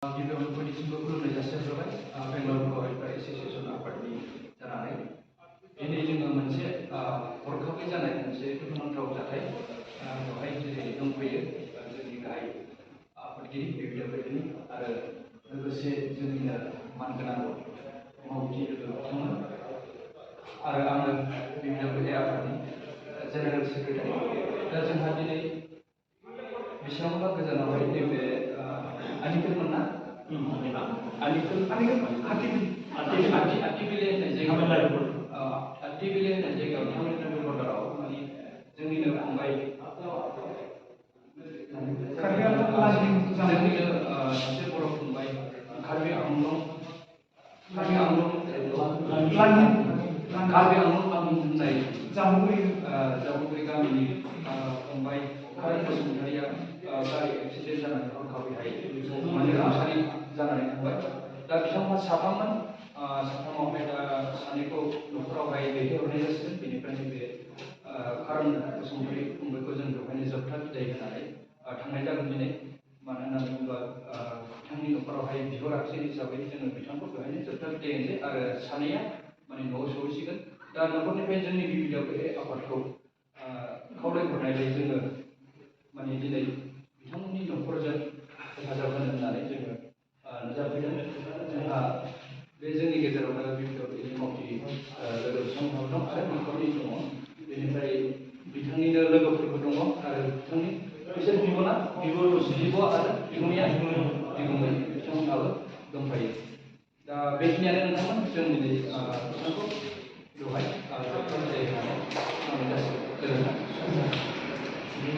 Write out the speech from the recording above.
गिबियावनो बयनिसिमबो खुलुमनाय जासिहरबाय बेंगालुरु गभर्नमेन्ट एसोसिएसन आफादनि जानानै दिनै जोङो मोनसे हरखाबै जानाय मोनसे दुखुनांथाव जाथाय बेवहाय दिनै दंफैयो जोंनि गाहाय आफादगिरि बिपिडब्लिउनि आरो लोगोसे जोंनिनो मानगोनां मावथि लोगो बिथांमोन आरो आङो बिपिडब्लिउ आफादनि जेनेरेल सेक्रेटारि दा जोंहा दिनै बेसेबांबा गोजानावहाय नैबे आथिखालमोन ना आथिबिले होननाय जायगायाव आथिबिले होननाय जायगायाव तामिलनाडु बर्डाराव माने जोंनिनो फंबाय जोंनिनो सासे बर' फंबाय कार्बि आंलं होननाय जामुगुरि गामिनि फंबाय कारेन बसुमतारिया गारि एक्सिडेन्ट जानानै हरखाबैहाय माने रुंसारि जानानै थांबाय दा बिथांमोना साथाममोन साथामावहाय दा सानैखौ न'खरावहाय दैथायहरनाय जासिगोन बेनिफ्रायनो बे कारेन बसुमतारि फंबायखौ जों बेवहायनो जोबथा बिदाय होनानै थांनाय जागोन दिनै मानो होननानै बुङोब्ला बिथांनि न'खरावहाय बिहराखिसै हिसाबै जोङो बिथांखौ बेवहायनो जोबथा बिदाय होनोसै आरो सानैया माने न'आव सहैसिगोन दा न'खरनिफ्राय जोंनि बिपिडब्लिउ आफादखौ खावलायहरनायलाय जोङो माने दिनै बिथांमोननि न'खरजों हेफाजाब होनो होननानै जोङो नुजाफैदों जोंहा बे जोंनि गेजेरावनो बिपिडब्लिउनि मावथि लोगो बिथांमोनहाबो दं आरो न'खरनि दङ बेनिफ्राय बिथांनिनो लोगोफोरबो दङ आरो बिथांनि बिसोर बिब' आरो बिगुमै बिथांमोनहाबो दंफायो दा बेखिनियानो नोंथांमोन जों दिनै बिथांखौ